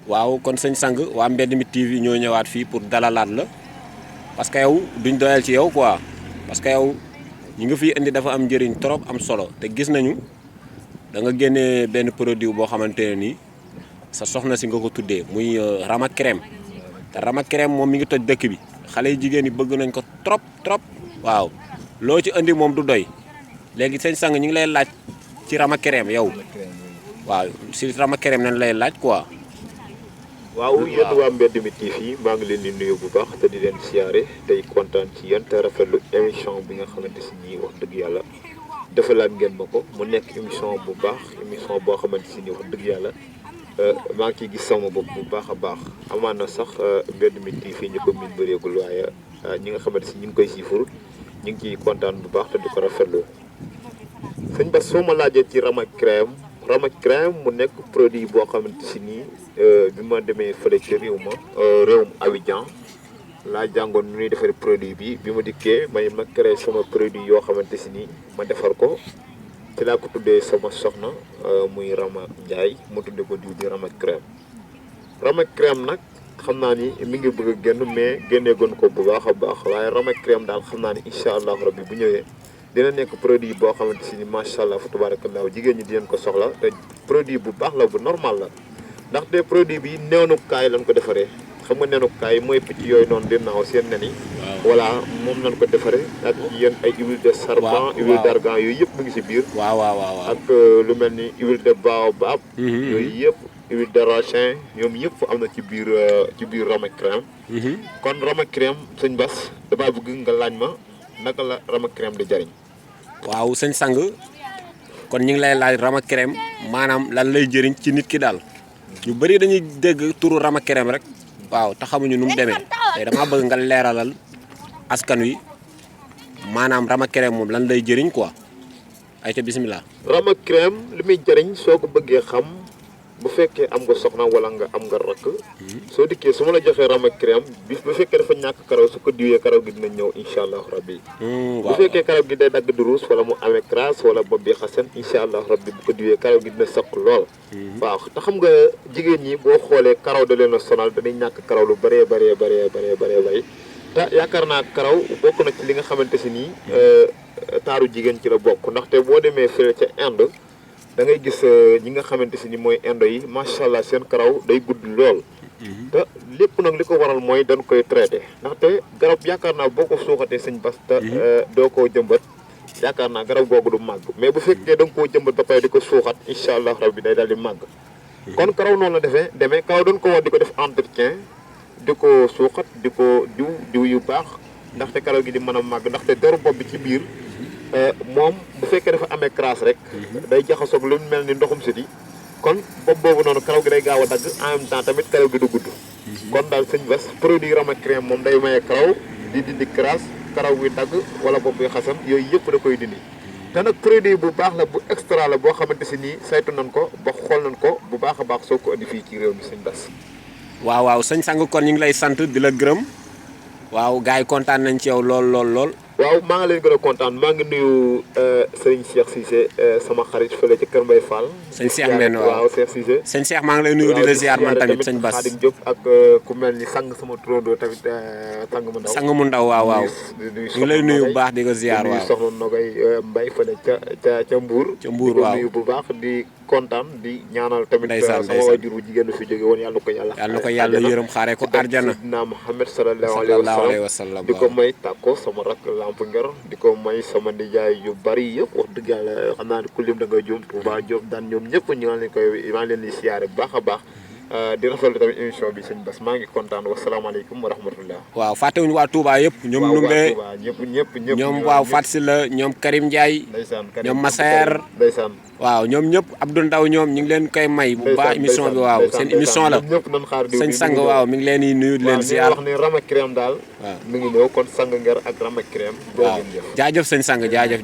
waaw kon sëñ sang waa Mbedd mi TV ñoo ñëwaat fii pour dalalaat la parce que yow duñ doyal ci yow quoi parce que yow ñi nga fiy indi dafa am njëriñ trop am solo te gis nañu da nga génnee benn produit boo xamante ne nii sa soxna si nga ko tuddee muy Rama crème te Rama crème moom mi ngi toj dëkk bi xale yu jigéen yi bëgg nañ ko trop waaw loo ci indi moom du doy léegi sëñ sang ñu ngi lay laaj ci Rama crème yow waaw si Rama crème nañ lay laaj quoi. waaw yéen waa Mbedd mi TV maa ngi leen di nuyu bu baax te di leen siyaare tey kontaan ci yéen te rafetlu émission bi nga xamante si nii wax dëgg yàlla defalaat ngeen ma ko mu nekk émission bu baax émission boo xamante si nii wax dëgg yàlla maa ngi ciy gis sama bopp bu baax a baax amaan na sax Mbedd mi TV ñu ko miin bëreegul waaye ñi nga xamante si ñu ngi koy siifur ñu ngi ciy kontaan bu baax te di ko rafetlu sëñ Bass soo ma laajee ci Rama crème mu nekk produit boo xamante si nii bi ma demee fële ci réewum Abidjan laa jàngoon nu ñuy defaree produit bi ma dikkee ma créé sama produit yoo xamante si nii ma defar ko ci laa ko tuddee sama soxna muy Rama Ndiaye mu tuddee ko diw di Rama crème nag xam naa ni mi ngi bëgg a génn mais génneegoon ko bu baax a baax waaye Rama crème daal xam naa ni incha allahu rabbi bu ñëwee dina nekk produit boo xamante si ni macha allah fa tabarakallah jigéen ñi di leen ko soxla te produit bu baax la bu normal la ndaxte produit bi neenukaay lañ ko defaree xam nga neenukaay mooy picc yooyu noonu di naaw seen nen yi. voilà moom lañ ko defaree ak yéen ay huile de charbon huile d'argan yooyu yëpp mu ngi si biir. waaw ak lu mel ni huile de baobab. yooyu yëpp huile de raisin ñoom yëpp am na ci biir Rama crème. kon Rama crème sëñ Bass damaa bëgg nga laaj ma naka la Rama crème di jariñ. waaw sëñ sang kon ñu ngi lay laaj Rama crème maanaam lan lay jëriñ ci nit ki daal ñu bëri dañuy dégg turu Rama crème rek waaw te xamuñu nu mu demee tey damaa bëgg nga leeralal askan wi maanaam Rama crème moom lan lay jëriñ quoi ay ca bisimilah. Rama crème li muy jëriñ soo ko bëggee xam bu fekkee am nga soxna wala nga am nga rakk soo dikkee su ma la joxee Rama crème bis bu fekkee dafa ñàkk karaw su ko diwee karaw gi dina ñëw incha allah rabbi bu fekkee karaw gi day dagg du ruus wala mu amee crasse wala bopp bi xasan incha allah rabbi bu ko diwee karaw gi dina sëq lool. waaw te xam nga jigéen ñi boo xoolee karaw da leen a sonal dañuy ñàkk karaw lu bëree bëri te yaakaar naa karaw bokk na ci li nga xamante si nii taaru jigéen ci la bokk ndaxte boo demee fële ca Inde da ngay gis ñi nga xamante si ni mooy indo yi macha allah seen karaw day gudd lool. te lépp nag li ko waral mooy dañ koy traité ndaxte garab yaakaar naa boo ko suuxatee sëñ Bass te doo koo jëmbat yaakaar naa garab googu du màgg mais bu fekkee da nga koo jëmbat ba pare di ko suuxat incha allah rabbi day daal di màgg. kon karaw noonu la demee karaw dañ ko war di ko def entretien di ko suuxat di ko diw yu baax ndaxte karaw gi di mën a màgg ndaxte deru bopp bi ci biir. moom bu fekkee dafa amee crasse rek day jaxasoog lu mel ni ndoxum siti kon bopp boobu noonu karaw gi day gaaw a dagg en même temps tamit karaw gi du gudd kon daal sëñ Bass produit Rama crème moom day maye karaw di dindi crasse karaw gi dagg wala bopp bi xasan yooyu yëpp da koy dindi te nag produit bu baax la bu extra la boo xamante si nii saytu nañ ko ba xool nañ ko bu baax a baax soo ko indi fii ci réew mi sëñ Bass. waaw sëñ sang kon ñu ngi lay sant di la gërëm waaw gars yi kontaan nañ ci yow lool. waaw maa ngi leen gën a kontaan maa ngi nuyu sëriñ Cheikh Cissé sama xarit fële ci Kër Mbaye Fall. sëñ Cheikh men waaw Cheikh Cissé. sëñ Cheikh maa ngi lay nuyu di la ziar man tamit sëñ Bass. Xaadim Diop ak ku mel ni sang sama turandoo tamit sang mu ndaw. waaw ñu ngi lay nuyu bu baax di ko ziar waaw. soxna Nogay Mbaye fële ca Mbour. waaw di nuyu bu baax di kontaan di ñaanal tamit. sama waajur bu jigéen fi jóge woon yàlla na ko yàlla yërëm xaare ko arjana. Seydina Muhammad sallallahu alayhi wa sallam di ko may tàkko sama rakk lamp ngor di ko may sama nijaay yu bari yëpp wax dëgg yàlla xam naa ne ku lim da nga juum Touba Diop daan ñoom ñëpp ñu ngi leen di siyaare bu baax a baax di rafetlu tamit émission bi sëñ Bass maa ngi kontaan wasalaamaaleykum wa rahmatullah. waaw fàttewuñu waa Touba yëpp ñoom Numbe ñëpp ñoom waaw Fatou Sylla ñoom Karim Ndiaye ñoom Massaer ndeysaan waaw ñoom ñëpp Abdou Ndaw ñoom ñu ngi leen koy may bu baax émission bi waaw seen émission la sëñ sang waaw mi ngi leen di nuyu di leen ziar wax ni Rama crème daal waaw mi ngi ñëw kon sang ngër ak Rama crème waaw jaajëf sëñ sang jaajëf